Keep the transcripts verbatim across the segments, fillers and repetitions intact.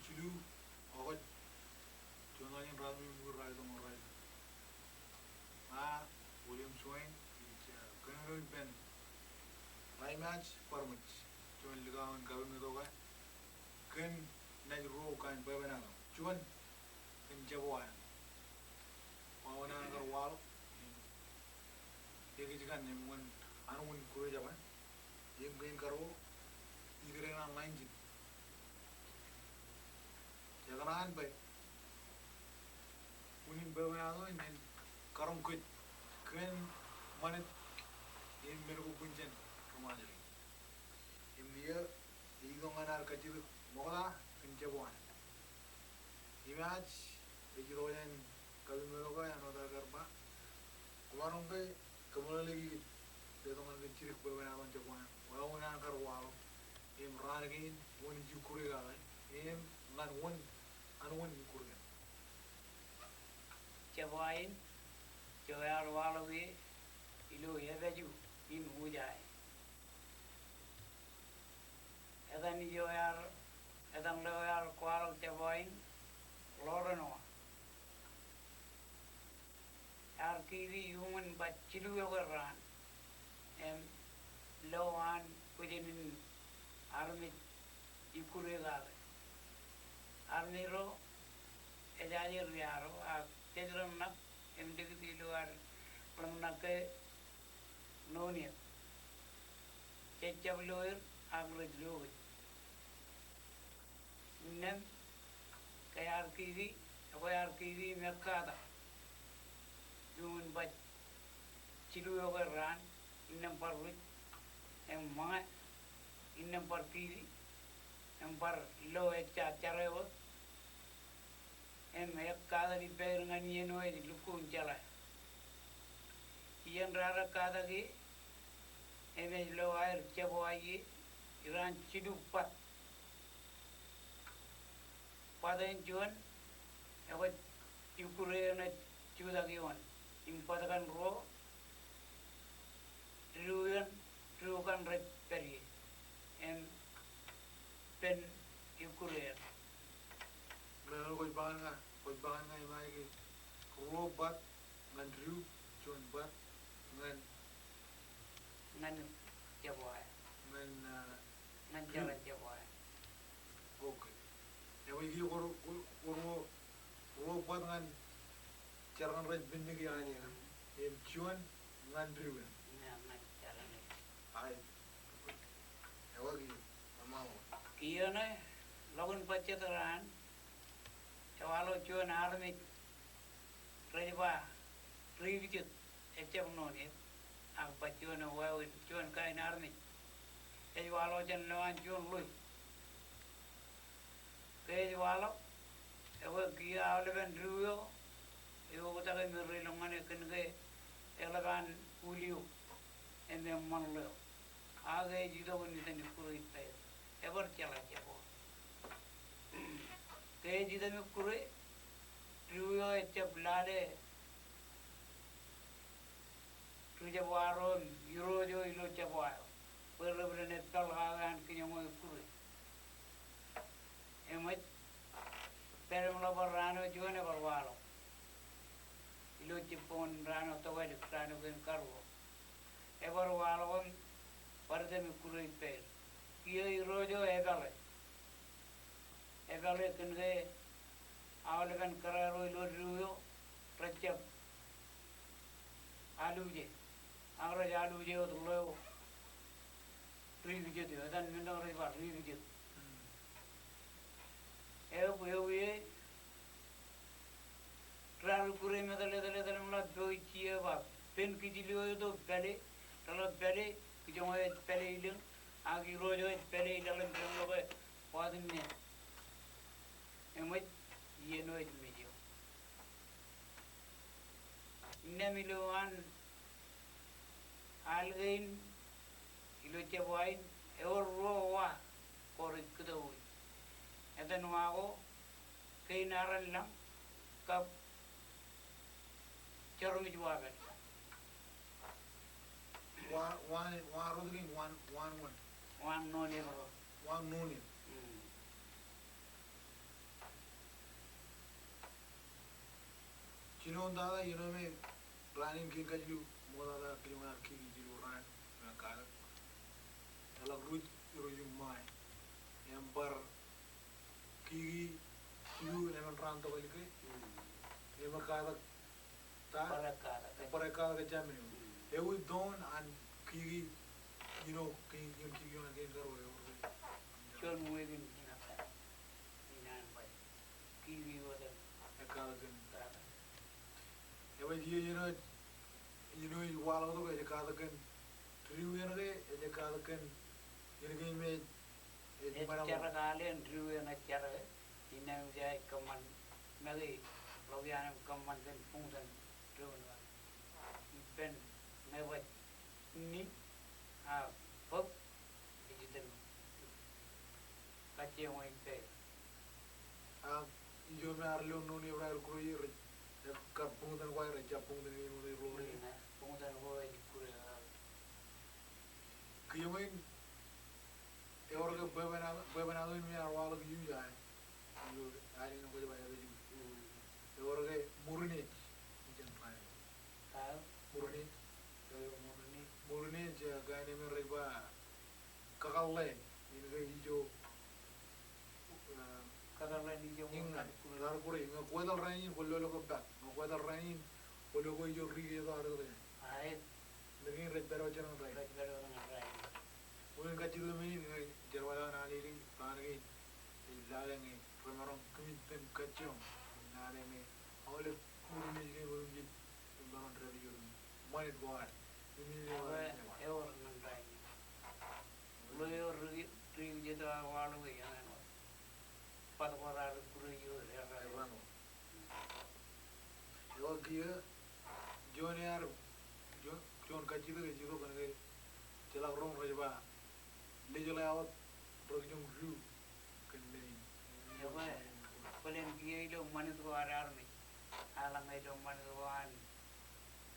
jilu August, juon ḷọk in ratimjuonñoul ṃokta, raelōñ eo raelōñ. Ña William Swain, ij, ah, kōnono ippān Raimaaj Barmwij, juon likao in Kapiṃ Etoka, kōn naaj ruo kain bwebwenato. Juon kōn Jebwāān. Wāween an kar waḷọk, im, ekōjkan im wōn anwōn ikkure jabōn. Im kein karuo, ikōrā in an ḷain jin. Etan an bwe unin bwebwenato in, in karoñ kōj kōn ṃanit im men ko bwijin ri Ṃajeḷ in. Im iiō, ej itok ñan ad kajjitōk ṃokta kōn Jebwāān. Imaaj, ej itok jān Kapiṃ Etoka, āinwōt aō kar ba, koṃaroñ ke kōmeḷeḷeiki kōj, letok ñan kōj jidik bwebwenato in Jebwāān. Wāween an kar waḷọk, im raan kein wōn ej ikkure kake, im ñan wōn, anwōn ikkure kake. Jebwāān, ijo ear waḷọk ie ilo Epaju in Ujai. Etan ijo ear, etan ḷeo ear kwaḷọk Jebwāān, Ḷoorenoa. Ear kiidi iuṃwin baj jilu eo ke raan. Im lo an bwijin in armej ikkure kake. Armej ro ejaje riaro ak jej ḷōmṇak im likūt ilo ad ḷōmṇak ke Noon eō. Jej jab lo er ak rej lo kōj. Innām ke ear kiidi, ekwe ear kiidi im ekkata iuṃwin baj jilu eo ke raan, innām bar ruj, im ṃōñā, innām bar kiidi, im bar lo ejja jar eo wōt. Im ekkata ippāer ñan iien eo ej lukkuun jeḷā. Iien raar ekkata ie, im ej lo aer jebwā ie, iraan jilu bōt. Bōt eṇ juon, ekwe ikkure eṇ ej jutak ioon. Im bōt kaṇ ruo, diwōj eṇ, diwōj kaṇ rej pād ie. Im pen ikkure eṇ. Meḷeḷe kwōj ba ñan ña, kwōj ba ñan ña imaaj ke ruo bōt ñan diwōj, juon bōt ñan, ñan jebwā. Ñan, ah, ñan jeran jebwā. Okay. Ewi ki kor, kor, kor ruo, ruo bōt ñan jeran rej pinniki an eṇ. Im juon ñan diwōj. Ñan, ñan jeran. Ai. Ewi ki, mama. Kiiō ṇe, ḷọk in bajjek raan, ewaḷọk juon armej rej ba Ribijōt, ejjab Noon eō, ak ba juon eo wāween, juon kain armej. Ej waḷọk jān lowaan juon ḷoe. Ke ej waḷọk, ekwe kiiō aolepen diwōj eo, eoktak im erreilọk ñan e kōn ke eḷap an ul eo im eṃṃan ḷeo. Ak ej itok in etan ikkure ippāer. Ebar jeḷā jebwā. Ke ej itan ikkure, diwōj eo ejjab lale ri jebwā ro im irooj eo ilo jebwā eo. Bwe rej bōlen eppāḷ kake an kijoñ eo ikkure. Eṃōj, pād im ḷap bar raan eo juon ebar waḷọk. Ilo jibboñōn raan eo tokālik, raan eo kein karuo. Ebar waḷọk im bar itan ikkure ippāer. Kiiō irooj eo epāḷe. Epāḷe kōn ke aolepen kōrā ro ilo diwōj eo rejjab aluje. Ak rej aluje wōt ḷeo Ribijōt eo, etan men eo rej ba Ribijōt. Eok, ewi e, raar ikkure im etal, etal, etal im ḷap pojje eo ba, pen kijil eo eto pāle, reḷap pāle, kijoñ eo ej pāle ilōñ, ak irooj eo ej pāle ilaḷ im pen ḷọk e bọọt innām. Eṃōj, iien eo ej mej eo. Innām ilo an al kein ilo jebwā in, ewōr ruo wa ko rej kūtwōj. Etan wa ko, kein aran lañ kab jormej wapād. Wa, wa, wa rot kein, wa, wa wōn. Wa Noon eō. Wa Noon eō. Mm. Tata, āinwōt me raan in kein kajju ṃoktata kijoñ ar kiki jilu raan, ṃōk katak. Eḷak ruj irooj im ṃae. Im bar kiki jilu emān raan tokālik ke. Im bar katak ta? Bar katak. Bar katak ejja men eo. Ewi doon an kiki, you know, kiki, kiki, kiki an kein karuo eo. Juon week in jino katak. Inaaj baj kiki wōt im ekkatak kōn katak. Ewi, ej, you know, you know, ej waḷọk tok, ej katak kōn diwōj in ke ej katak kōn, you know, kein me ej, ej jar kalen diwōj in ej jar ke. Innām ij kōṃṃan make ḷọk iaan im kōṃṃan kōn buñtōn diwōj in. Ippān ñe baj ni a bōk ej itōn kajjioñ in pād. Ak ijo me ear lo noon Ebrew, ear kure er, kab buñtōn ko aer, ejjab buñtōn kein wōt ej ḷoor. Mm, buñtōn ko ej kure. Kiiō in, ewōr ke bwebwenato, bwebwenato in me ear waḷọk ijo aer. Ilo ad in kwōj ba epād ijin. Mm. Ewōr ke ṃurin ej, ijin raan. Kar? Ṃurin ej. Ewōr ṃurin ej. Ṃurin ej, eh, kain eo me rej ba kakōḷḷe, in ke ijo, eh, kakōḷḷe in ijo iññā, raar kure. Raar kure. Ñe kwōj etal rainin kwōj lolọk kōn pād. Ñe kwōj etal rainin kwōj lo ke ijo ri keto ad tok jān. Aet. Men kein rej pād wōt jān rainin. Rej pād wōt jān rainin. Bwe in kajjitōk men in, ñe jerbal aō in alele raan kein. Ej lale ñe remaroñ kōmij tōn kajjioñ. Ej lale ñe aolep ṃurin ej kein otemjej im maroñ dāpij otemjej. Ṃanit ko ad. Im ej lale ñe ewōr ñan rainin. Ḷeo ri, ri kijeto aō waḷọk e, eñin wōt. Bōtab ko raar kure ijo, ear, ear. Eo kiiō, juon ear, juon, juon kajjitōk ej itok kōn ke jeḷak roñ rej ba, lejḷā wōt rekijoñ diwōj kōn men in. Eo, bōlen kiiō ilo ṃanit ko ad armej. Eḷaññe ilo ṃanit ko an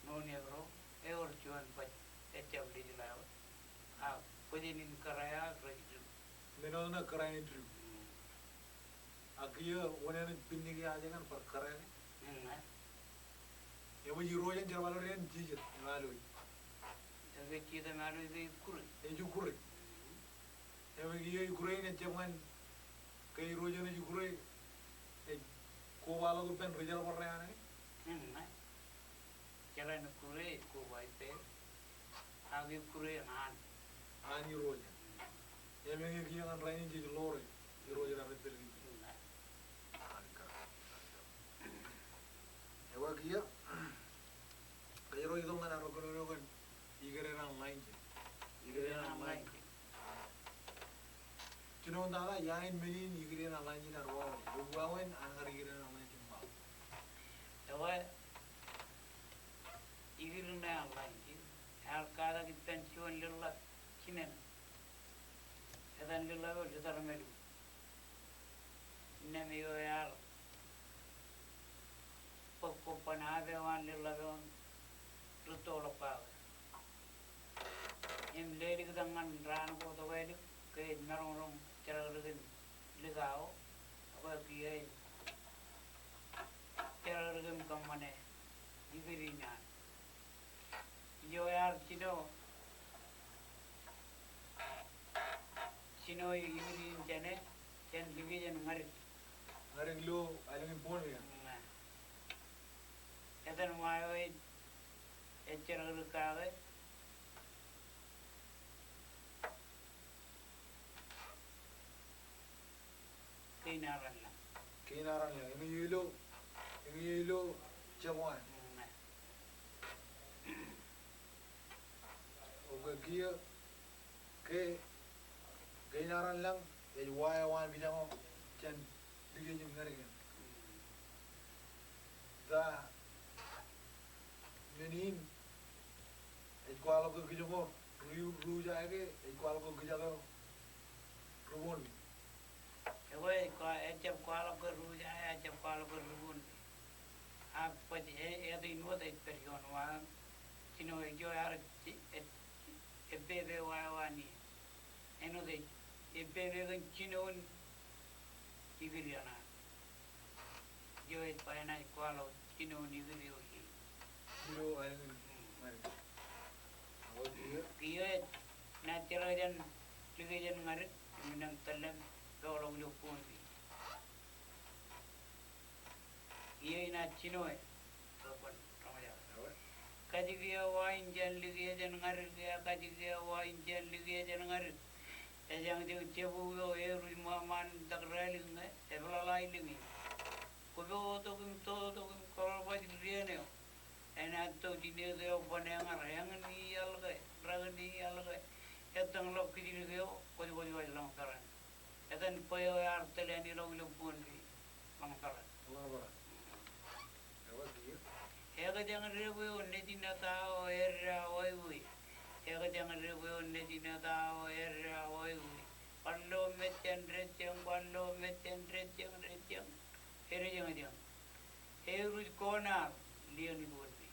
noon Ebrew, ewōr juon baj ejjab lejḷā wōt. A bōjjāān in kōrā ak rej diwōj. Men eo ṇe kōrā in diwōj. Mm. Ak kiiō wōn eṇ ej pinniki aje kaṇ bar kōrā ke? Mm, eh. Eṃōj irooj in jerbal eo ren Jisōs, im alwōj. Eo ke Jisōs im alwōj ke ej kure. Ej kure. Mm. Eṃōj kiiō ikure in ejjab ñan ke irooj eṇ ej kure, ej kobaḷọk ippān ri jerbal ro an ke? Mm, eh. Jeḷā in kure ej koba ippāer. Ak ikure in an. An irooj. Im eñin kiiō ñan rainin jej ḷoore irooj ro rej pād kōj. Ewi kiiō. Kōjro itok ñan ad kōnono kōn ikōṇaan lain ijin. Ikōṇaan lain ijin. Jinoin tata, ia in men in ikōṇaan lain ijin ear wāween? Wāween an kar ikōṇaan lain ijin wāween? Ewi, ikōṇaan lain ijin ear katak ippān juon lōḷḷap jinen. Etan lōḷḷap eo Litar Melu. Innām eo ear bōk kobban ape eo an lōḷḷap eo rūttoḷọk kake. Im leliktak ñan raan ko tokālik ke ej maroñroñ jerọkjekin likao, ak kiiō ej jerọkjekin kōṃṃane ikūr in an. Ijo ear jino, jino ikūr in jāne, jān likjān ñadik. Ñadik ilo aelōñ in Pohnpei. Ña. Etan wa eo ej, ej jerọkjek kake. Kein Aranlañ. Kein Aranlañ. Eñin eo ilo, eñin eo ilo Jabōn. Mm, ña. Okay, kiiō ke, Kein Aranlañ ej wa eo an kijaño jān likjān in ñadik eṇ. Ta men in ej kwaḷọk ke kijoñoul ri, ri ujae ke ej kwaḷọk ke kijak eo ri Pohnpei? Ewi, ejjab kwaḷọk ke ri ujae, ejjab kwaḷọk ke ri Pohnpei. Ak baj e, āinwōt ej pād ioon wa, jino eo ear, ej, ej, ej pepe wa, wa ni. Āinwōt ej, ej pepe kōn jinoin ikūr in an. Ijo ej ba enaaj kwaḷọk jino in ikōt eo ie. Jino ālikin ñadik. Kiiō ej naaj jerak jān likjān ñadik im inaaj tōllōñ ioḷọk ilo Pohnpei. Kiiō inaaj jino e. Kajjik eo wain jān likjān ñadik, kajjik eo wain jān likjān ñadik. Ej eñjake jebū eo eruj ṃaṃan tak rālik ñe eplalailōñ e. Kwō pojtok im totok im kōḷbajik dien eo. Enaaj to jined eo ban eñar, eñin iaḷ ke, rakin iaḷ ke, ettōñḷọk kijdik eo, kwōj, kwōj, kwōj lōñ peran. Etan bwe eo ear tōl āne ḷọk ilo Pohnpei, lōñ peran. Lōñ peran. Ekōjāñ dep eo nejin etao edda wāween. Ekōjāñ dep eo nejin etao edda wāween. Kwaar lo mejān dejjāñ, kwaar lo mejān dejjāñ, dejjāñ. Edejāñjāñ. Eruj koṇaad, lien Pohnpei.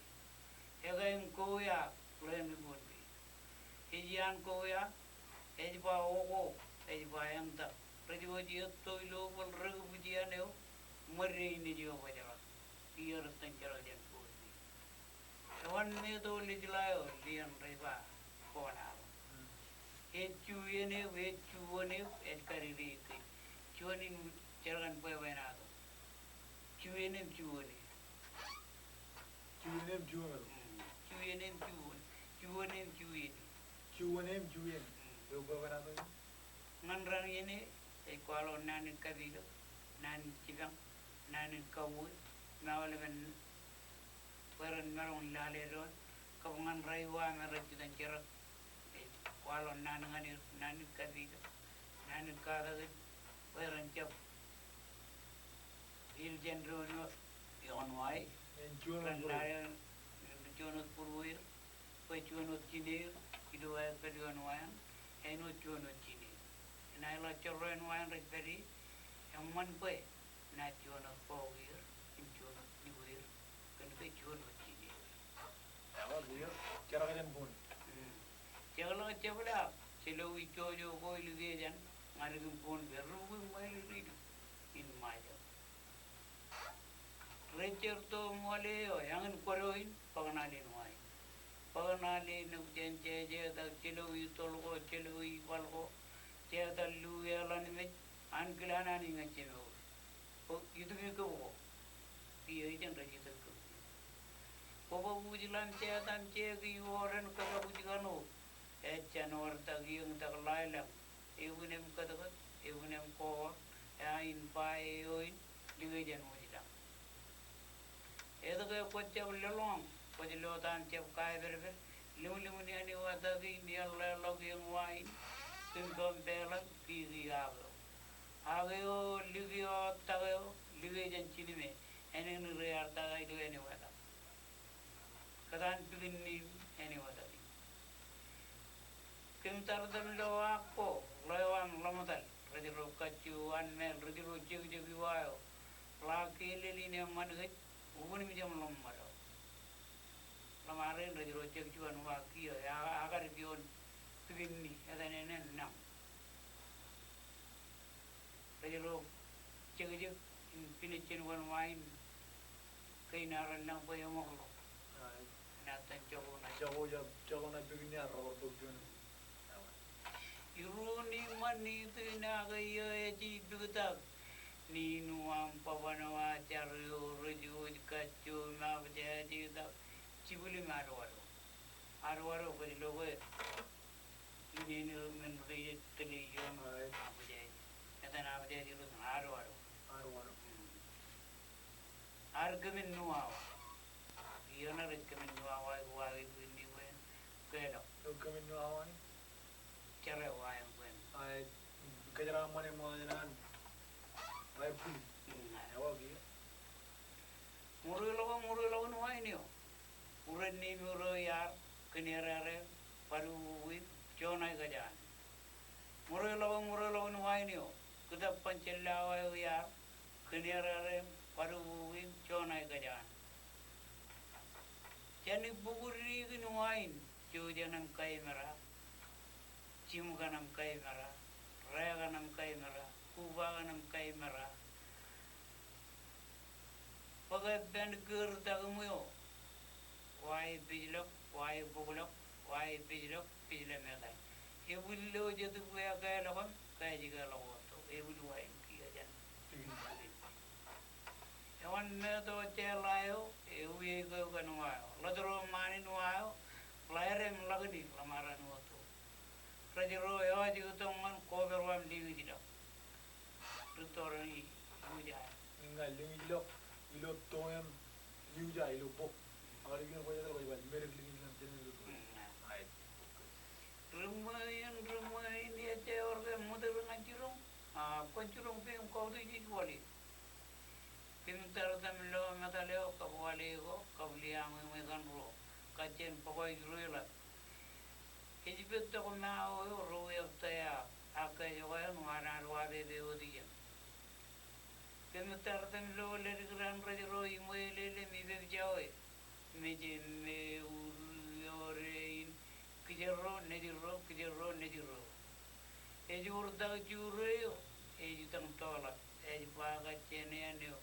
Ekain kouiaak, lien Pohnpei. Ej iaan kouiaak, ej ba oko, ej ba eñtak. Rej wōj etto ilo bōl rekbwij iaan eo, ṃōdde in ej eo bōjrak. Kiiō rej itōn jerak jān Pohnpei. Ewōr meto ḷe jila eo, lien rej ba koṇaad. Ej juon eō, ej juon eō, ej kadede kōj. Juon in jerkān bwebwenato. Juon eō, juon eō. Juon eō, juon eō. Mm. Juon eō, juon. Juon eō, juon eō. Juon eō, juon eō. Mm. Eo bwebwenato in. Ñan raṇ iien e, ej kwaḷọk naan in kapilōk, naan in jipañ, naan in kauwe, im aolepen bwe ren maroñ in lale doon, kab ñan raiwa me rej itōn jerak. Ej kwaḷọk naan ñan er, naan in kapilōk, naan in katakin, bwe ren jab iljen doon ioon wa e. Ren lale, juon wōt būrueir, bwe juon wōt jineer, ilo aer pād ioon wa eṇ, āinwōt juon wōt jineer. Enaaj ḷak jorrāān wa eṇ rej pād ie, eṃṃan bwe naaj juon wōt bọọk er, im juon wōt jiweer, kōnke juon wōt jineer. Ewōr, kiiō jerak jān Pohnpei. Mm. Jekḷọk jepḷaak, jelọk ijjojo ko ilikjān ñadik im Pohnpei, rubukwi ṃail ililu in Ṃajeḷ. Rej jerto ṃool eo, eñin kōdọ in, bōk ṇaal in wa in. Bōk ṇaal in, eñin jān jejetak, jelọk itoḷ ko, jelọk ibaḷ ko, jetal lu eḷan mej, ankilaan an iñejjemour. Bōk, itōb ikōb ko. Kiiō ijin rej itōb ikōb. Bōk bōk uj ḷaam jetan jeki iwō ren kōtak uj kanooj. Ejān wōr tak iiō tak ḷaeḷañ. Ebuñ im kōtkōt, ebuñ im kowak, eain ba eo in, likjān wōjlañ. Etke kwōj jab lōḷñọñ, kwōj lo ta im jab kaepedped, limlimni āne wa tak in, eḷḷāḷọk iien wa in, kōm peḷọk, kiki ak eo. Ak eo, lik eo, tak eo, likjān jinmej, āne in ri ear tak ilo āne wa tak. Kōtaan pikinni im āne wa tak in. Kōm tartan ilo ak ko, ḷeo aṃ ḷōmtōl, rej ro kajju an māl, rej ro jekjek iwa eo, ḷak kiiō lel in eṃṃan kōj, ukōn im jab ḷōṃṃado. Ḷōṃaro in rej ro jekjek an wa kiiō, a, akad ioon pikinni, etan āne naṃ. Rej ro jekjek im pinejjen wōn wa in kein arro lañ bwe eṃōkḷọk. Aa, enaaj itōn jako ṇa. Jako, jako ṇa pikinni arro bar bōk juon. Irooj in ṃan iten ak iiō ej ipiktak. Ninu aṃ baba ṇe wa jar eo rej wōj kajju im abjāj etak. Jibwillim adwado. Adwado kwōj lo ke. Inene men rej tōl ioon. Aa, abjāj. Etan abjāj ro adwado. Adwado. Mm. Ad kōmin nuwawa. Iiō ṇe rej kōmin nuwawa, ej wa in bwe in, bwe in kōḷọk. Eo kōmin nuwawa in? Jera wa in bwe in. Aa, kōjeraṃṃan eṃṃan an. Wa in bwilli. Mm. Ewa kiiō. Ṃōrōḷọk, ṃōrōḷọk in wa in eo. Uren nemour eo iar, kōn errā rein, bōd uwuwin, juon aikuj an. Ṃōrōḷọk, ṃōrōḷọk in wa in eo. Kōtōb ban jān lawa eo iar, kōn errā rein, bōd uwuwin, juon aikuj an. Jān ibukudikin wa in, jouj eo ṇe im kaimera, jimkan ṇe im kaimera, rā kaṇe im kaimera, kuba kaṇe im kaimera. Bōk eppān kūr takiṃ eo. Wa e pejlọk, wa e bōklọk, wa e pejlọk, pejlọk im etal. Ebwiljḷọk jet bwe ekālọk im kajjikḷọk wōt tok. Ebwil wa in kiiō jān. Ewōr meto jeḷā eo, ewi ej kōkōn wa eo. Ḷōjro ṃaan in wa eo, ḷaer im ḷakini, ḷōṃaran wōt tok. Rej ro eo ej kōtōñ ñan koper wa im liñjilọk. Ri tōre in iuja. Ña liñjilọk ilo tō im liuja ilo bok. Ak ri kōn kwōj etal kwōj ba ij medek liñjilọk jān ilo tō. Mm. Right. Ri ṃweo in, ri ṃweo in, ejja ewōr ke ṃwitōr ñan jiroñ. A, kwōn jiroñ peiṃ kautiej ij wale. Kōm tar itam ilo metal eo, kab wale ko, kab liaṃ eo ṃōj kaṇ ruo. Kajjien bōk eo ej rueḷap. Ej pād tok mao eo ro eo tō eo, ak kōj eo eṇ wānaan wa pepe wōt ijeṇ. Kōm tar itam ilo lōdik raṇ rej ro iṃweelel im ipepjọe. Mejān me uri ore in, kijerro nejirro, kijerro nejirro. Ej ur tak jure eo, ej itañ toḷap, ej ba kajjien āne eo.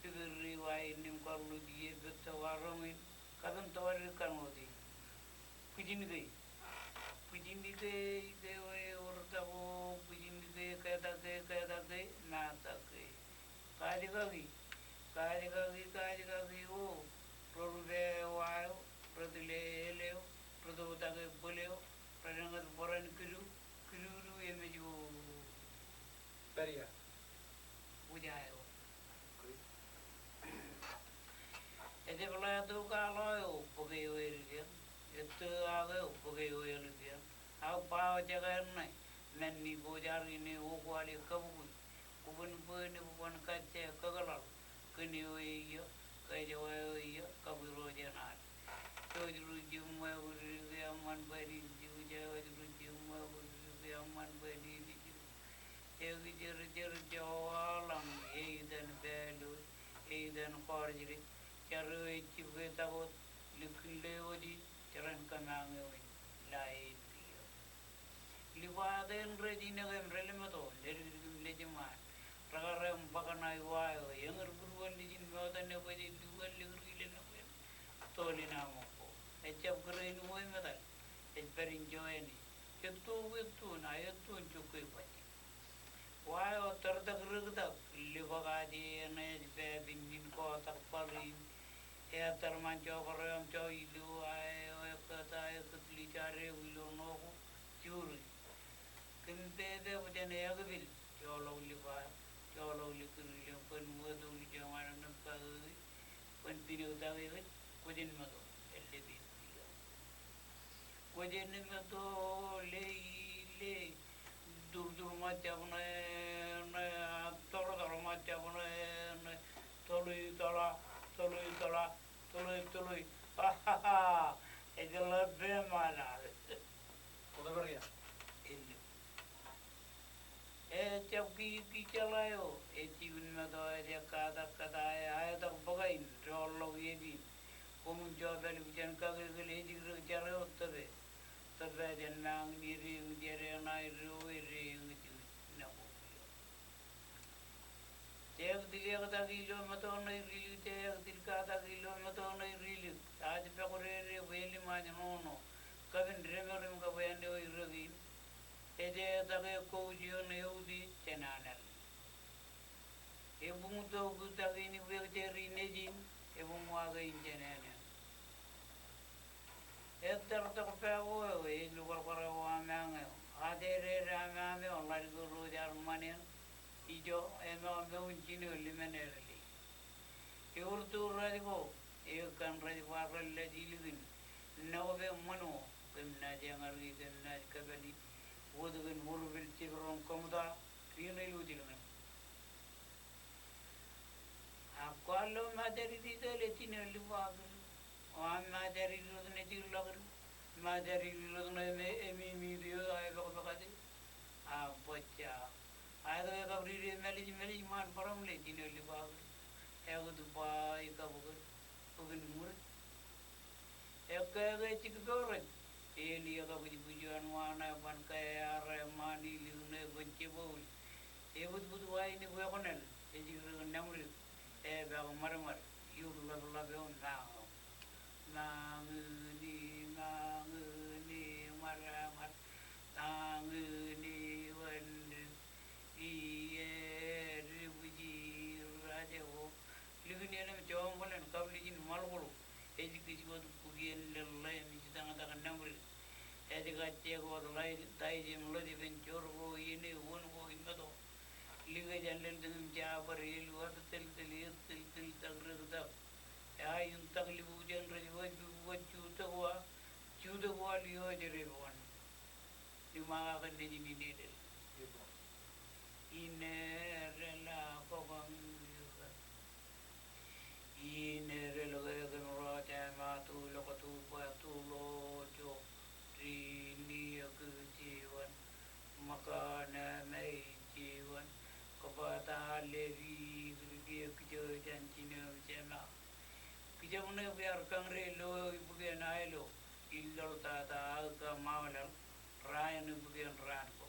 Pikirri wa in im karḷuj ie pād tok arroñ in, kapen tokar dik kaṇ wōt in. Bwijin ke. Bwijin ke, ij ke eo ewōr tako, bwijin ke, ketak ke, ketak ke, matak ke. Kajkaki, kajkaki, kajkaki o, ro rupe wa eo, ro tile el eo, ro tōtak e bōl eo, ro eñet bōran kidu, kidudu emej o. Pād ia? Uja eo. Ej jab ḷae to kaḷo eo, bōk eo elikien. Ej tō ak eo, bōk eo elikien. Ak bao jekāer ṇe, men ni bojar in e okwale kabukwi. Kwōbōn bwe en kwōn kajjāik kakōḷḷaḷ. Kōn eo eiiō, kōjro eo eiiō, kab irooj eṇ ad. Ej ruj im ṃweo kūr dik eṃṃan bwe en ilju, ej ruj im ṃweo kūr dik eṃṃan bwe en ilju. Ekijerjer jowaḷañ, eitan pāāl eo, eitan kọọrjrik, jar eo ej jibwe tak wōt, likkinḷe wōt ij, jeran kōmañ eo in, lae ej piiō. Libaat eṇ rej jinōk im rej lemeto, ledikdik im lejiṃaan. Rekar eṃṃakṇae wa eo, eñin būruon nejin motan eo bwe ej lukkuun likūr ilo nukun. Tōl in aṃ ko. Ejjab kūr eo in uwe metal. Ej pād in join e. Etto ettoon, a ettoon jokkwe bajjek. Wa eo tōrtak riktak, libak aje eṇ ej pāpinnin kotak bal in. Etar ṃan jọbar eo aṃ jọilo, a eo ekōt, a ekōt lijar eo ilo ṇo ko, juri. Kōm pepe bwe jen ekpil, joḷọk liba, joḷọk likūr ilo kwōn wōt ilo joñan eo ṇe kake, kwōn pinōktak e kōj, kwōjen meto, eḷap e piiō. Kwōjen meto, lei, lei, turtur ṃōjjab ṇe, ṇe, a, tōrtōr ṃōjjab ṇe, ṇe, tōḷi, tōḷa, tōḷi, tōḷa, tōḷi, tōḷi. Ha, ha, ha. Ej ḷap e ṃaan ad. Ejjab kiiō kijeḷā eo, ej jibwin meto, ej katak kōtae, aetak bōkain, joḷọk iepin. Koṃwin jọpād ipjān kakilkil, ej jikrōk jar eo tōpe. Tōpā jān mañin, ej eñjake ṇae ro, ej eñjake nako. Jeak til eoktak ilo meto ṇe ej rilik, jeak til katak ilo meto ṇe ej rilik. Ej pokdede bwe eliṃaaj ṇoṇo. Kapen demerim kab āne eo irōk in. Ej eoktak e kouj ioon eutiej jān ānal. Ebuñtok tak in ibwiak jerin nejin, ebuñwake in jān āne. Ettōr tok pāko eo, ej lukwarkwar eo aṃ añ eo. Ak edede aṃ añ eo, ḷadik eo ro jaar ṃan eṇ. Ijo, eṃōṃ eo in jino limān edle. Ewōr to rej ko, ekkan rej ba rej laj ilikin. Nokpe ṃōṇō, kōm naaj eñarki, kōm naaj kōpād wōt kōn wōr pil jipro im kōṃta, kiin ilo jilñan. Ak kwaar lo Majeḷ in ej tōl e jino liba kūr. Ak Majeḷ in ej tōl e jino ḷọk kūr. Majeḷ in ej tōl e ṃe-, emimiit eo aepakpakate. Ak bōjja. Ak etke kab ri ri mālij mālij ṃaan bōraṃle jino liba kūr. Ekūt ba ej kab kūr. Bōk in ṃurit. Ekkā ke jikpe rej, Eli ekabwijbwij ioon wa ṇe ban kaiar e ṃaan ilik ṇe kwōn jebwāwil. Ebutbut wa in ikwekwōnān, ej jikrōk naṃdik, epaak ṃadṃad, Iur ḷapḷap eo, mañō. Mañōni, mañōni, ṃadṃōd, mañōni, wōn ri, ie, ri, buji, raje ko. Likin eṇ im joñan bōlen, kablijin ṃaḷoḷ. Ej kōjwōj bōk iien ḷeḷḷe im ej tañtak nōṃ ri. Ej kajjek wōt ḷaij, taij im ḷōj ippān jor ko, iien eo, wōn ko, im meto. Likōj anlōtlōt im jabōd, elwōj tōltōl, etōltōl, takrektak. Eo, im taklibukjān rej wōj, wōj jutak wa, jutak wa, lio ej rej wōn. Liṃa kake nejin in elel. Inerel a kōkōṃ ri kō. Inerel ke kōm ro jema tulọk tubwa tulojo ri ni ekijiwōn. Ṃōkaṇe me ijiwōn. Kōbata ledi kidiki ekijjān jinō jema. Kijak ṇe bwe ear kañde lo ibukān aelō. Ilọk tata aō kōṃṃan aolep. Raan ibukān raan ko.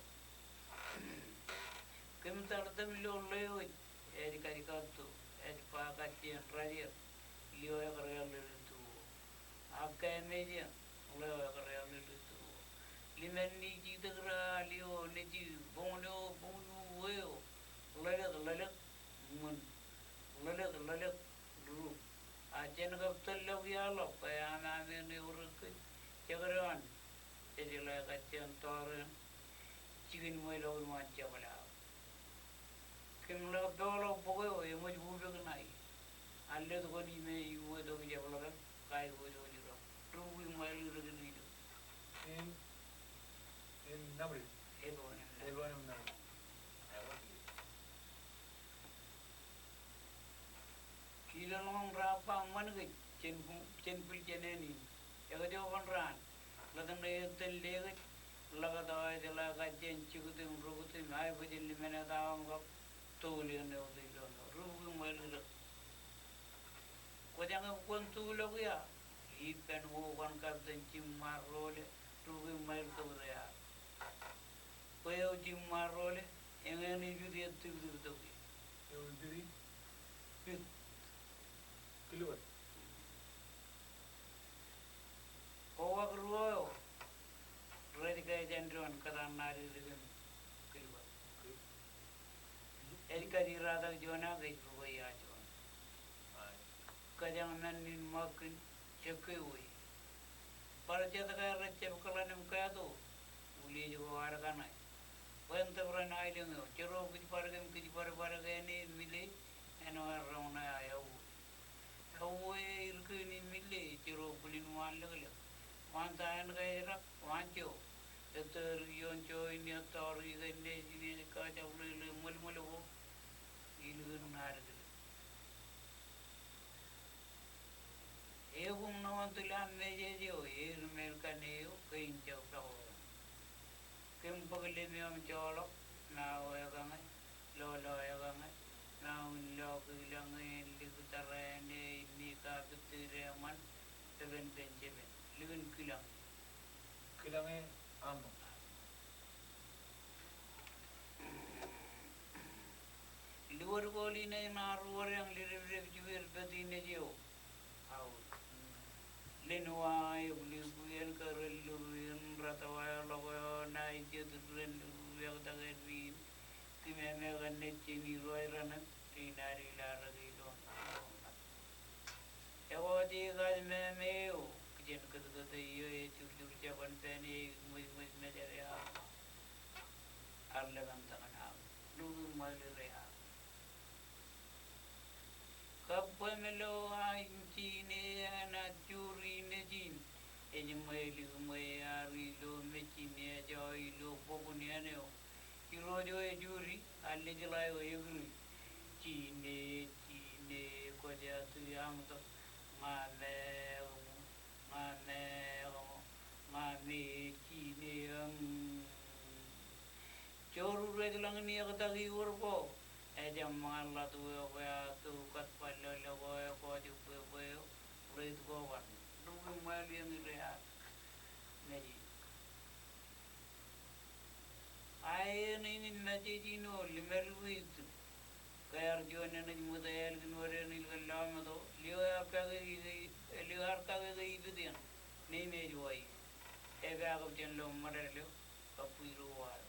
Kōm tar tōm lo ḷeo ej, ej kajkatto, ej ba kajjien rajer, lio ekar eḷḷōḷ ituko. Ak kōm ej eñ, ḷeo ekar eḷḷōḷ ituko. Limen ni jitak ra lio nejin boñōn eo, boñōn eo, ḷōḷōk, ḷōḷōk, ṃōn, ḷōḷōk, ḷōḷōk, rūk. A jen kab tōllọk iaḷọk, bwe aṃ aṃ eṇ eor ekkōj, jekdọọn. Jej jeḷā kajjien tọọr eṇ, jikin ṃweilọk in waan jepḷaak. Kōm ḷak peḷọk bok eo, eṃōj bubek ṇae. Aḷḷet kwōn ime iṃwe tok jepḷaak, kaikuj ilo. Rubukwi ṃail ri kōn ilo. Im, im nabōl. Ej bōk nabōl. Ej bōk nabōl. Ilọk ḷọk im raar ba ṃan kōj, jen bu-, jen bwil jān āne in. Ekōjkan raan, ḷōtan ṇe ettōn lekōj, ḷak tọọj ḷak kajjien jukot im rukot im aebōj in limen etaṃ kab tokālik eo ilo ṃō. Rubukwi ṃail ri kōn. Kwōjañe kwōn tulọk ia, ippān wokan kapten Jimmarole, rubukwi ṃail tok ri ia. Bwe eo Jimmarole, eñin ipit ettiptip tok ie. Eo ipit, ipit. Kilibwat. Ko ak ruo eo, rej kajjien doon kōtaan ṇa ri ri kōn kilibwat. Ej kajjien ratak juon ak ej rubwiajoon. Kōjañ men in ṃōk kōn jekwe wōj. Bar jet ke rej jab kōḷan im kato, uliej ko ad kaṇe. Bwe en tōprak aelōñ eo, jero kōjparok im kōjparok bar ke āne mile, āinwōt roñ ṇe aō. Ewōr kōn im mile, jero bwilin waan lōklōk. Waan ta en ke ej rak, waan jo. Ettōr ioon jo in ettōr ikōn nejin in kajjab ḷeḷe ṃōḷ ṃōḷ ko. Ilikin ṇa ri kōn. Ebuñ ṇe wōn tūl aṃ message eo, eir māl kaṇe eo, kein jab pako. Kōm bōk lem eo im joḷọk, mao ekañe, lolo ekañe, mao in lo kilañ in lik tōre āne in ni kapit tū deṃṃan, pepen Benjamin, likin kilañ. Kilañ e aṃ. Liwōd ko liṇe in arwōd eñ ledepdep juer pād innej eo. Aō. Len wa ebwilbwil eṇ kōrā lur in rat wa eḷọk eo ṇa jet ren lur ektak āinwōt in. Kōm emekan nejin Irooj raṇ in, ri ṇa ri ḷarak ilo. Ekwe ej kajmeme eo, kijen kōtkōt eo ejurjur jabōn pān e, ṃōjṃōj mejād eo aṃ. Ar lepen tōkān aṃ, lukkuun ṃail ri aṃ. Kab bwe me lo aṃ jine enaaj juri nejin, ej ṃweilik ṃwe ear ilo mejin eo ej aō ilo bok in āne eo. Irooj eo ejuri, a lejḷā eo ekūri. Jine, jine, kwōj aō aṃ tok, ña me, ña me, ña me jine eñ. Jorur ej lañ in ektak iwōr ko, ejab ṃōñā ḷatu eo bwe aō tok kat bwe lolo ko eo kwōj bwebwe eo, ḷeit ko bar. Lukkuun ṃail eñ ri aṃ. Nejin. Aenein message in eo limedik eo ij tū. Ke ear Juon eṇ ej ṃōttan ālikin wōt eṇ ilikin lọmeto, lio ear kake ke, lio ear kake ke ipet eṇ, neimeej wa ie. Epaakōb jān lọmọọr eo, kab bwij ro wa eo.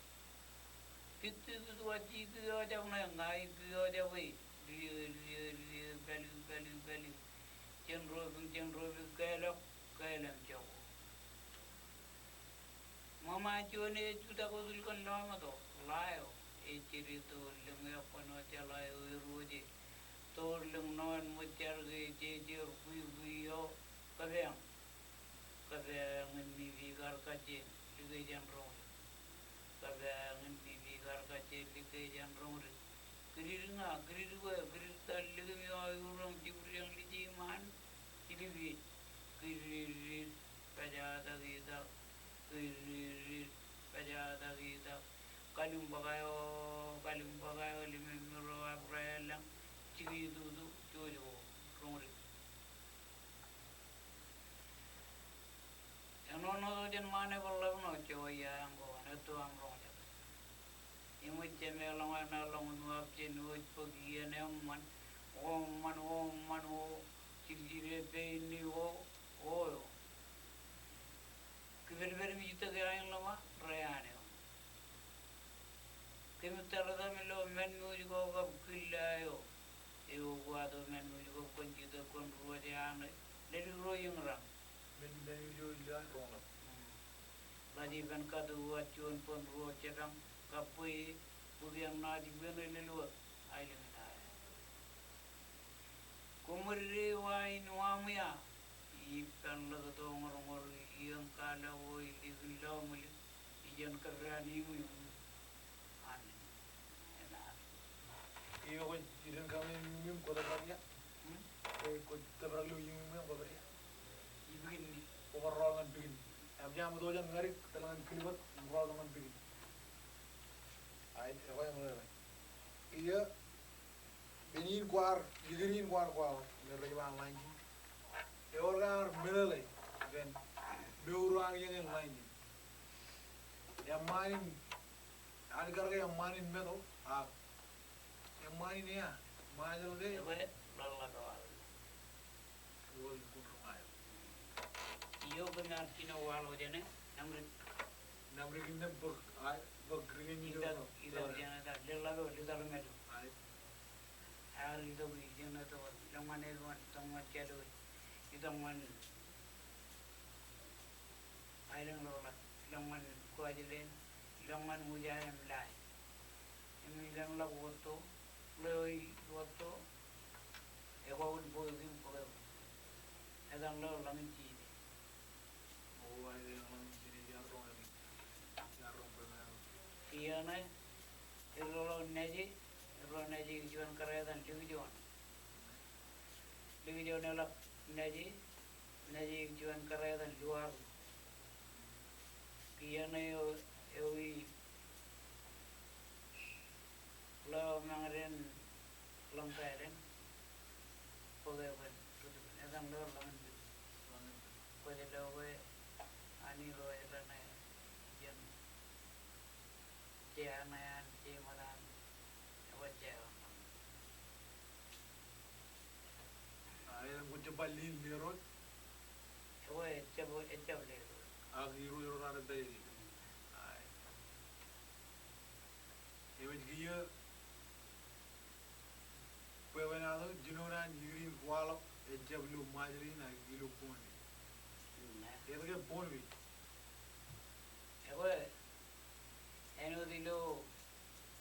Pit, pit, pit, wa jiki eo jab ṇe, ña jiki eo jab e. Lio, lio, lio, pāliu, pāliu, pāliu. Jān ro pik, jān ro pik, kālọk, kālọk jako. Ṃōṃa juon e ej jutak wōt ilikin lọmeto, ḷa eo, ej jede toorḷōñ eọkkoṇ eo jeḷā eo eruo je. Toorḷōñ ṇoon ṃōj jar ke jejeor bwibwi eo, kōpeañ. Kōpeañ in mi pik ar kajjien, like jān roñri. Kōpeañ in mi pik ar kajjien, like jān roñri. Kidid ña, kidid kwe, kidid ta likim eo aō iuroñ jibwidjañ liji iṃaan, jilip iej. Kidid, pejatakitak, kidid, pejatakitak. Kalimbaak eo, kalimbaak eo, limemmero abra eḷañ, jikitutu, jojo, roñri. Āinwōt eo jān ṃaan e bar ḷap ṇe, jowi aeañ ko an etto aṃ roñjake. Eṃōj jemālọñ eṇ ḷọk ṇe, wōj bōk iien eṃṃan, o eṃṃan, o eṃṃan, o jiljide pein ni, o, o eo. Kipedped im ijjitōk eo aenḷọk eo, reiane eo. Kōmij tōl etaṃ ilo men mour ko kab kila eo. Eo kwato men mour ko kwōn jitōk kwōn ruo jān e. Ledik ro iien raṇ. Men, men mour ko ilo an roñḷọk. Hmm. Ḷak ippān katu wōt juon bōn ruo jepañ kab bwe bukwiañ ṇa jibwien e lelōt. Aelōñ in aer. Koṃṃool dede wa in waṃ ia. Ippān ḷak toñorñor iien kaḷọk eo ilikin lọmọlik. Ijeṇ kōperan iṃwiṃ. Amen. Eḷap. Iiō kwōj iden kaṃ iṃwiṃ kwō tōprak ia? Hmm? Kwōj, kwōj tōprak ilo iṃwiṃ eṇ kwō pād ia? Ipikinni. Kwō bar rọọl ñan pikinni. Eṃōj aṃ itok jān ñadik, tōl ñan kilbōt, im rọọl ñan pikinni. Aet, ekwe eṃōj. Iiō, men in kwaar, likūt in kwaar kwaḷọk, men rej ba lañjin. Ewōr ke ear meḷeḷe kōn mour eo an eñin lañjin. Eṃṃaan in, an kar ke eṃṃaan in meto, ak eṃṃaan in ea, Ṃajeḷ ke? Ekwe, ḷōḷḷap eo aō. Ro in kun roñ aer. Iiō kōm ar jino waḷọk jāne, Namdik. Namdik innem bōk, a, bōk ri kōn iiō. Itak, itak jān eta, ḷōḷḷap eo, Litar Meto. Aet. Ear itok ijeṇ eto, ilọk ñan edwōj, itok ñan jadwōj, itok ñan aelōñ ḷōḷḷap, ilọk ñan Kuwajleen, ilọk ñan Ujai im Lae. Im ilọk ḷọk wōtto, ḷeo ej wōtto, ekwaḷọk bwe ekim bōk eok. Etan ḷeo ḷañin jine. O, etan ḷañin jine, iar roñ, iar roñ bwe etan. Kiiō ṇe, erro ḷọk Neje, erro Neje ej juon kōrā etan Likjoon. Likjoon eḷak Neje, Neje ej juon kōrā etan Luaru. Kiiō ṇe eo, eo i ḷeo mañdein ḷōñ pālen, bōk eok en, rūtōk en, etan ḷeo ḷañin Pik. Kwōj lo ke, an ro ej ḷañe, jen Jea ṇe an, jeiṃōt an, ekwe jea eo. Ae, etan kwōj jab ba Lin Lerot? Ekwe, ejjab, ejjab Lerot. Ak irooj ro raar pād ie. Ae. Eṃōj kiiō, bwebwenato, jinoin an ikūr in kwaḷọk, ejjab ilo Ṃajeḷ in ak ilo Pohnpei. Etke Pohnpei? Ekwe, āinwōt ilo,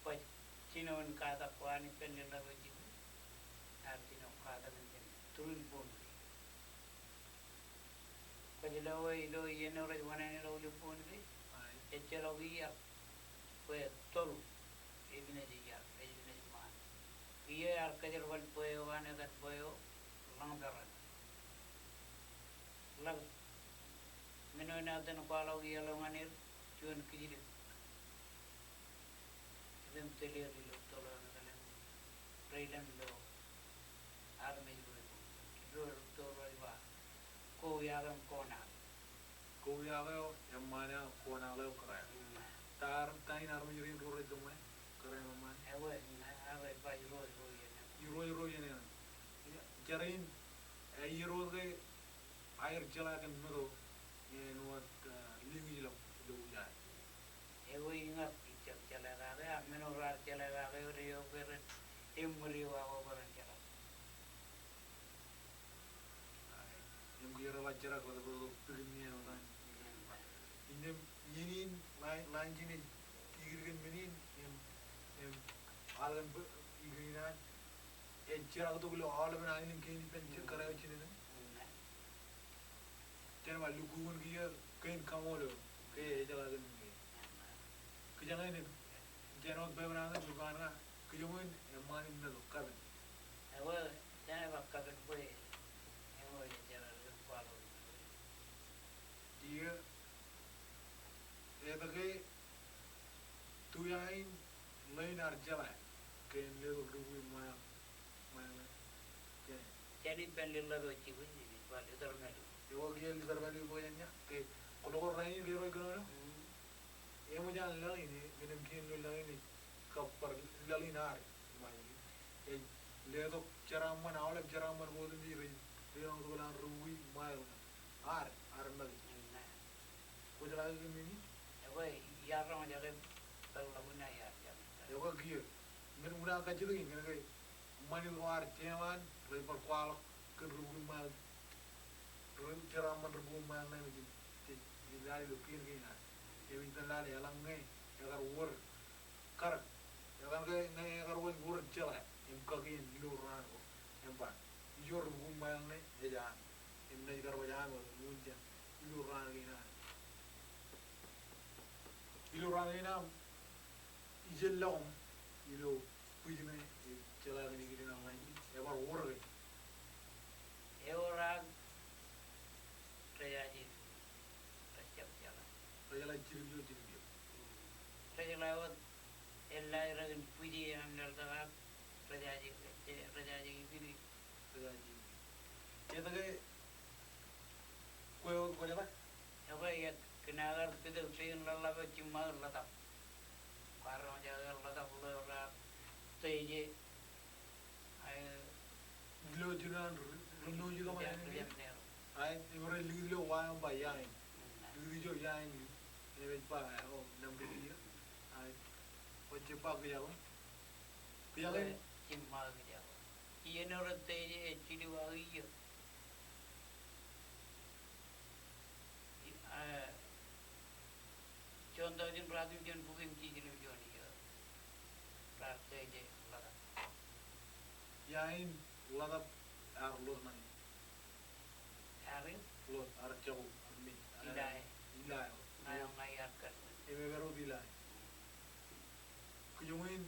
baj jinoin katak ko an ippān ḷōḷḷap eo jibwin, ear jino katak in jān turin Pohnpei. Kwōj lo ke ilo iien eo rej wōṇāān ḷọk ilo Pohnpei, ejjeḷọk iiō, bwe tolu, ej pād ijjab, ej pād ijjab ṃaan. Kiiō ear kōjerbal bwe eo an etan bwe eo, ḷañ peran. Ḷak, men eo enaaj itōn kwaḷọk iiō ḷọk ñan er, juon kijjilōk. Im tōl er ilo tōl eo an, tōl eo an. Reilañ ilo armej ro, ro, ro rej ba, Kouiake im Konak. Kouiake eo eṃṃaan eo, Konak eo kōrā eo. Mm. Ta, ta in armej rein ro rej tōñe kōrā eo eṃṃaan? Ekwe, ear rej ba ro, ro iien. Jar in, eh, iiō wōt ke aer jeḷā kōn meto, eh, āinwōt, eh, liñij ḷọk ilo wūjā. Ewi ñan ijjab jeḷā kake, ak men eo raar jeḷā kake eo rej eo ke ren, im ṃōd eo ak eo ke ren jeḷā. Im kiiō rej ba jerak wōt, wōt, wōt, pikinni eo an. Innām iien in, ḷain, ḷain ijin ej ikid kōn men in, im, im, al kōn bwe, ikid in an, ej jerak tok ilo aolepen aelōñ kein ippān kōrā eo jined in. Jān ba lukkuun kiiō kein kaṃool eo, ke ejeḷā kōn men kein. Kijañin, jān wōt bwebwenato ej ba ña, kijoñin eṃṃan in meto, kapen. Ewe, jān ba kapen bwe, eṃōj jeḷā kōn kwaḷọk. Iiō, etke tuia in ḷein ear jeḷā ke en letok rubukwi ṃail, ṃail, ke. Jān ippān Little Red Ojibwe, ej ba Little Meadow. Ewi kiiō Little Meadow bwe jān ia, ke, kwō lo rainin ke ro kōnono. Mm. Eṃōj an laḷ in, e, men in kiin ilo laḷ in ej kab bar laḷ in ad, ṃae in. Ej letok jeraaṃṃan, aolep jeraaṃṃan ko otemjej rej, rej leḷọk tok ḷọk rubukwi ṃail ñan ad, ad make. Kwō jeḷā ke men in? Ewi, iar roñjake peḷḷọk in, iar jeḷā. Ewi kiiō. Men in unin kajjitōk in, kōnke ṃanit ko ad jeṃaan, rej bar kwaḷọk kōn rubukwi ṃail, ri-, jeraaṃṃan rubukwi ṃail ṇe im ej, ej, ej lale ilo kien kein ad. Im ej pen lale eḷaññe, ekar wōr, kar, ekar ke, ñe ekar wōr, wōr jeḷā, im kakien ilo raan ko, im ba, ijo rubukwi ṃail ṇe, ej aṃ, im naaj kar baj aṃ, im wūn jān, ilo raan kein aṃ. Ilo raan kein aṃ, ijellọkuṃ, ilo bwij ṇe, ej jeḷā kōn ikijjien ḷain in, ebar wōr ke. Ewōr ak, rejaje, rejjab jeḷā. Rejeḷā jidik ijo, jidik ijo. Rejeḷā wōt, eḷḷā rein bwij e aṃ laḷtak ak, rejaje, rejaje ikijjien. Rejaje ikijjien. Etke, Kwe, kwe jeḷā? Ekwe, ekar, kōn aō kar pitōk pein ḷōḷḷap eo jiṃṃaō ḷotak. Kwaar roñjake ḷotak ḷeo raar teje. Ae, ilo jino an ri-, ri-, ri-, ri-, ri-, ri-, ri-, ri-, ae, im rej likūt ilo wa eo im ba iain. Mm. Likūt ijo iain. Im ej ba, o, nōṃ ri-, ri-, ae, o, ej ba kijañ. Kijañ. Jiṃṃaō kijañ. Iien eo rej teje ej jilu ak iiō. Juon tọujin ruatimjuon bukwi im jilu juon iiō. Raar teje ḷotak. Iain ḷotak ear lot ṇae. Ear in? Lot, ear jako, ear mej. Ilae. Ilae. Ña eo ña iar kar. Im ekar wōt ilae. Kijoñin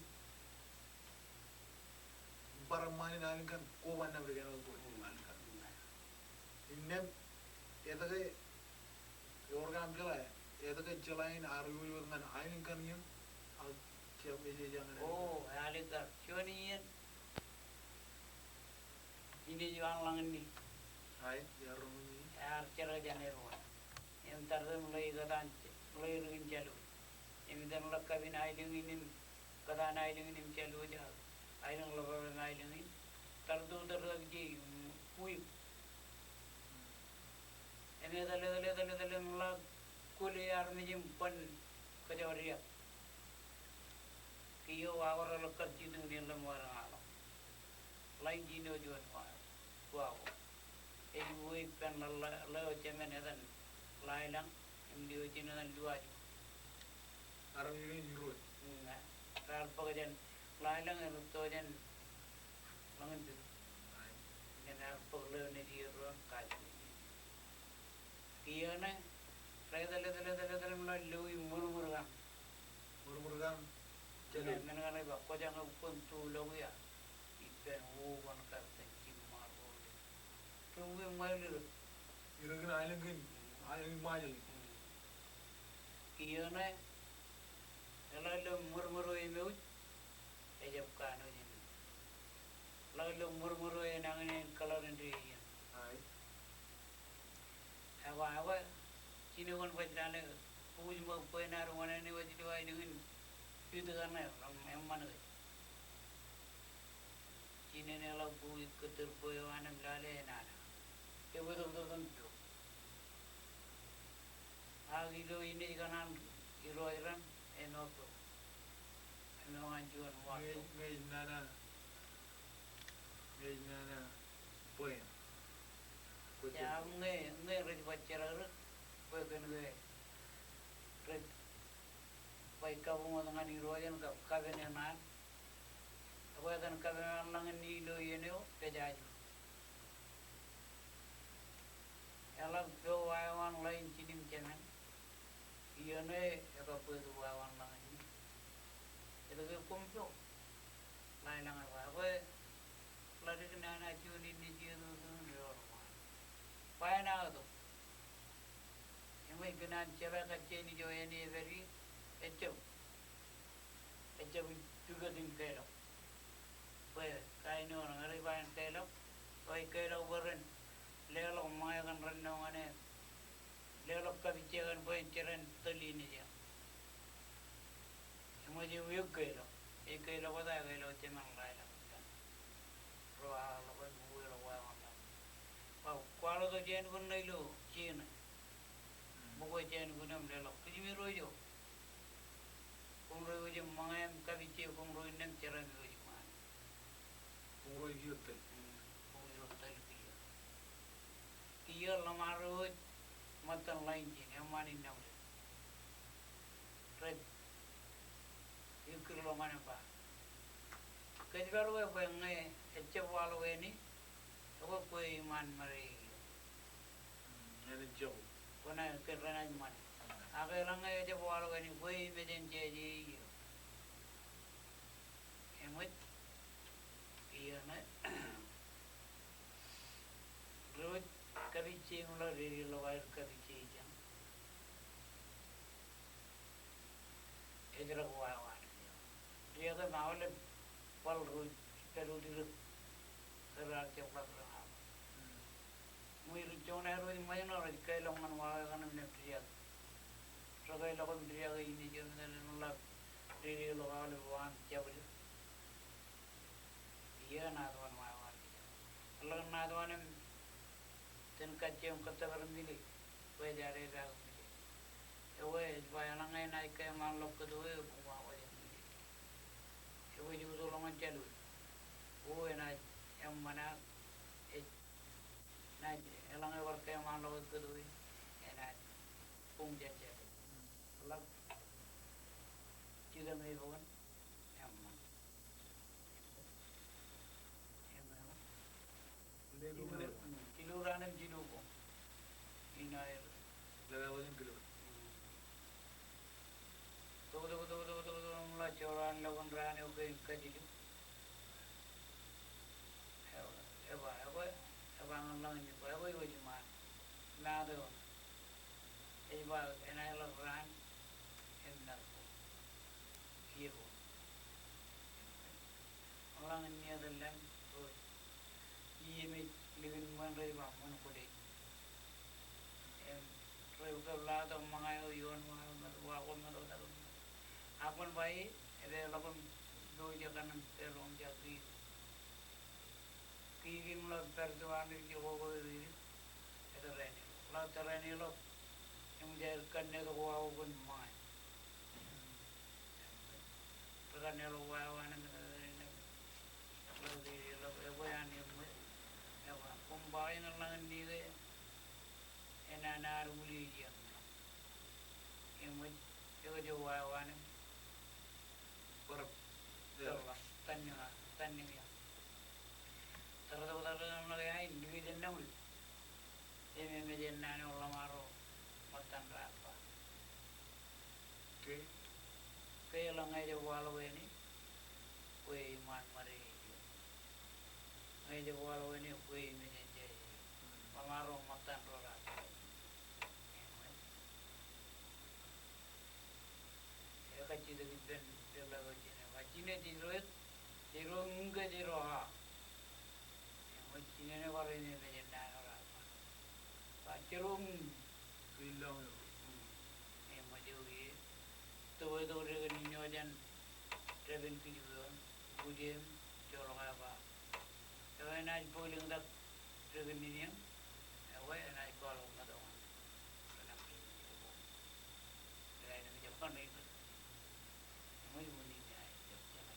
bar ṃaan in aelōñ kaṇ, koba nabdek āinwōt ko, aelōñ kaṇ. Innām, etke, ewōr ke aṃ jeḷā, etke jeḷā in ear wōj wōt ñan aelōñ kaṇ iiō, ak jab ej, ej ñan. O, aelōñ kaṇ, juon iien, in ej ba ḷaññe ni. Ae, ear roñ ni. Ear jerak jān erwōn. Im taritem ḷe kōtaan, ḷe ri kōn jālu. Im iten ḷọk kapin aelōñ in im kōtaan aelōñ in im jālu eo, aelōñ ḷapḷap im aelōñ in. Taritem tōre ak ije, mm, kuwik. Im etale, etale, etale, etale im ḷak kwōle armej im ban kōjọọr iiō. Kiiō wa ko reḷak kar jitōñ in ḷe ṃōk eṇ aḷọk. Ḷain jino juon wa, wa ko. Ej uwe ippān ḷe, ḷe, ḷeo jemān etan Ḷaelañ, im lio ijin etan Luwaju. Armej in Irooj. Mm, raar bōk jān Ḷaelañ, erūtto jān Ḷañinpik. Innām ear bōk ḷeo nejierro im kajjitōk. Kiiō ṇe, rej tōl, tōl, tōl, tōl im ḷak loi ṃōrṃōr kaṇ. Ṃōrṃōr kaṇ. Im men kaṇ ej ba kwōjañe kwōn tuḷọk ia, ippān wōt kwōn kar itōn jiṃṃaer ko. Ri win ṃae ḷe. Ri kōn aelōñ kōn, aelōñ Ṃajeḷ. Kiiō ṇe, eḷak ilo ṃōrṃōr eo emouj, ejab kanooj in. Ḷak ilo ṃōrṃōr eo enañin in kōḷar in ri iien. Ae. Ewa, ewa, jino kwōn baj lale, bukwōj ṃōk bwe en ad wōṇāān eo ej ilo aelōñ in, pit kaṇe, ram eṃṃan ke. Ji Nene ḷọk bwe kōttōr bwe eo an im lale enana. Ewi tōktōkin to. Ak ilo inej kaṇ an irooj raṇ āinwōt to. Āinwōt ñan juon wa to. Ñe, ñe ej nana, ñe ej nana bwe. Ak ñe, ñe rej ba jerọk ri, bwe kōn ke rej ba ej kabuñ wōt ñan irooj in kab kapen eṇ an. Ekwe etan kapen an lañin ilo iien eo, pejaju. Eḷak peo wa eo an ḷain jinen jemān. Iien eo ekabwebwe wa eo an lañin. Etke koṃ peo? Ḷae lañe ba, ekwe ḷadik nana juon in nejū etutu in ri eo ri ṃaan. Ba enaaj tok. Eṃōj kōn an jeḷā kajjien ijo āne ej pād ie, ejjab. Ejjab ij pukot in kālọk. Bwe kain eo ṇe rej ba en kālọk, eo ej kālọk bwe ren leḷọk ṃōñā kaṇ rennọ ñan e. Leḷọk kapijje kaṇ bwe en jeran tōl inej eo. Eṃōj ewi ej kālọk. Ej kālọk wōt, ej kālọk jemān ḷae lañe. Ro aḷọk im uweḷọk wa eo an lañin. Ba kwaḷọk tok jān kōn ṇe ilo jeiū ṇe. Bukwe jān kōn im leḷọk. Kijimi ro ijo. Koṃ ro iwōj im ṃōñā im kapijje, koṃ ro innām jeram iwōj ṃaan. Koṃ ro ijo tōl. Hmm, koṃ ro tōl kiiō. Kiiō ḷōṃaro wōj ṃōttan ḷain jin, eṃṃan innām rej. Rej ikkir ḷọk ñan e ba. Kōjparok e bwe ñe ejjab waḷọk āne, ekwe kwe iṃaan ṃare eo. Hmm, āne ejjab. Kwōnaaj kōn renaaj ṃan. Ak eḷaññe ejjab waḷọk āne, kwe imej en jāje eo. Eṃōj, iiō ṇe. Ro kapijje im ḷak dedeḷọk aer kapijje ijeṇ. Ej rak wāween. Diak im aolep bōl ro pād utirik. Kōraar jab ḷak ro aolep. Ṃwiin ri joñan ro ej ṃōjṇọ rej kālọk ñan wāween kaṇ im nōbar diak. Rej kālọk im diak ej inej eo im etal im ḷak dedeḷọk aolep waan jabdewōt. Iiō ṇa tok an wāween. Eḷak ṇa tok an im Jen kajjioñ kōttōpar Mile, bwe ej adedeak Mile. Ekwe ej ba eḷaññe enaaj kōṃṃanḷọk kōto e, buñ wāween Mile. Ekwe ej utōk ḷọk ñan Jālwōj. O enaaj eṃṃan ak ej, enaaj, eḷaññe bar kōṃṃanḷọk kōto e, enaaj buñ jān Jālwōj. Ḷak jitōñ e bwe kwōn eṃṃan. Jilu, mm, jilu raan im jilu koṃ. Inaaj. Tok, tok, tok, tok, tok, tok, im ḷak jorrāān ḷọk in raan eo kein kajilu. Eba, eba, eba, eba ñan lañ in, eba, eba, eo jiṃaan. Maat eo. Ej ba enaaj ḷak raan im nar ko. Kiiō ko. Eḷaññe etal ḷọk ro. Iiō im ej likin ṃōn rej ba ṃōn kōlej. Im rej kab lọttok ṃōñā eo ioon wa, wa ko ṃōn ro. Ak kwōn ba e, epeḷọk im ilo ijekaṇ im peḷọk im jab kiiō. Kiiō im ḷak pād tok an ri jokwe ri ri. Etōr āne. Ḷak tōr āne ḷọk. Im ej kanne tok wa ko kōn ṃōñā. Ri kanne ḷọk wa eo an im etōr āne. Ḷak ri ri ḷọk ekwe an eṃṃan. Ekwe koṃ ba in lañ in nike. Enaaj ad uliej iiō. Eṃōj, ekwe ej wāween im. Bar. Bar. Tanniñ, tanniñ ia. Tōre tok, tōre tok, ḷak ia in, likjab naan eo. Im, im, ej naan eo ḷōṃaro, ṃōttan raar ba. Ke. Ke eḷaññe ejjab waḷọk āne, kwe iṃaan ṃōde eo. Ñe ejjab waḷọk āne, kwe imej en jāje. Ḷōṃaro ṃōttan ro raar ba. Ekajjitōk ippān peḷḷọk eo jine. Ba jine jero, jero ñiñ ke jero a. Eṃōj jinen eo bar ememej naan eo raar ba. Ba jero ñiñ. Eṃōj eo ie. Tōpar tok dān in eo jān dāpin kij bwe en. Bwij im joḷọk e ba. Ij bōk lōñtak ri kōn niniōñ, ekwe enaaj kwaḷọk ṃōttan. Kōn aṃ kōn niniōñ ko. Kōn aṃ kōn niniōñ ko. Eṃōj ṃōn in ej jab jeḷā.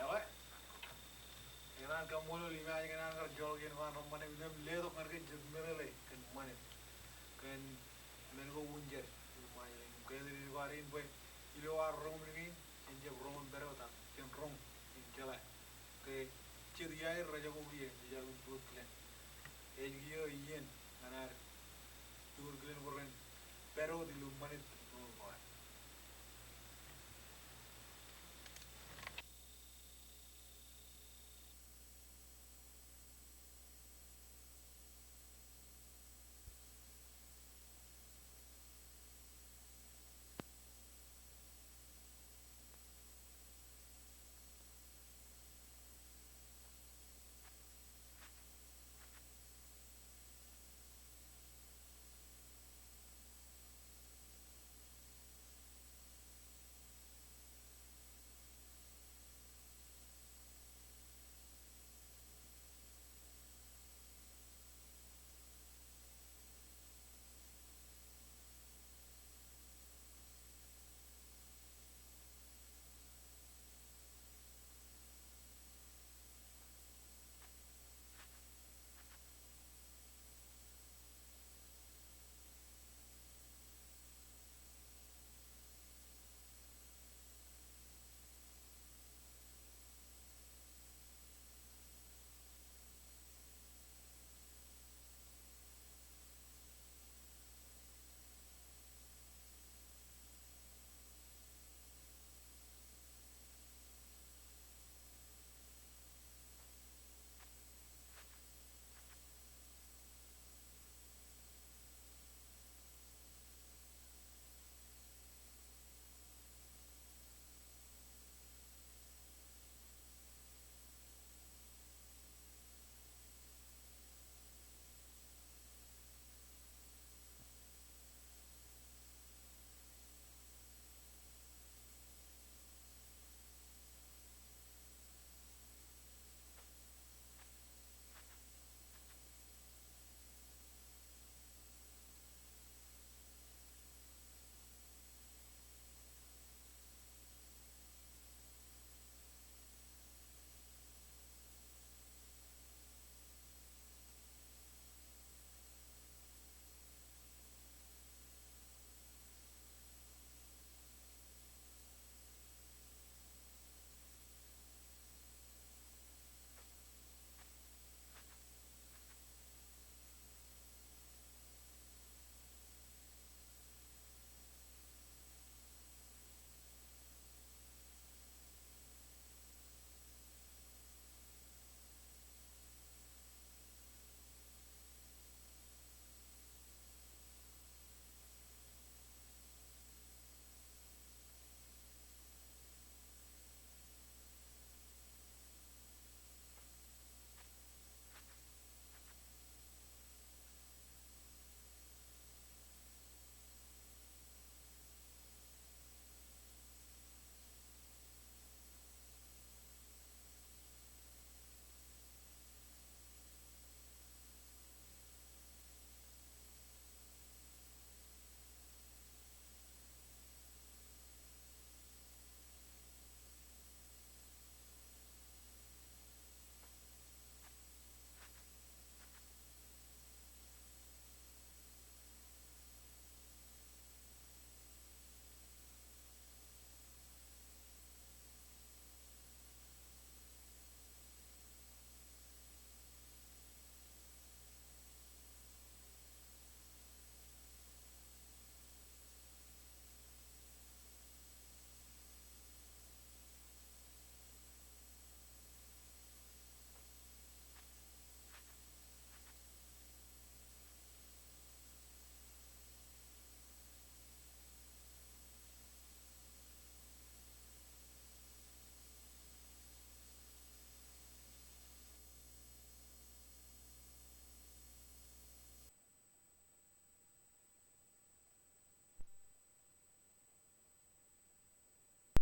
Ekwe. Eñin an kaṃṃoolol im ej kōṇaan kar joḷọk iien ko an reṃṃan im letok ñan kōj jet meḷeḷe kōn ṃanit. Kōn men ko wūnjed. Im ṃae im kōjatdikdik ko ad in bwe ilo ad roñ men kein, jen jab roñ im pād wōt ak jen roñ im jeḷā ke jet iaer rejako kiiō, jejāmin Tuutkōlen. Ej kiiō iien ñan ad Tuutkōlen bwe ren pād wōt ilo ṃanit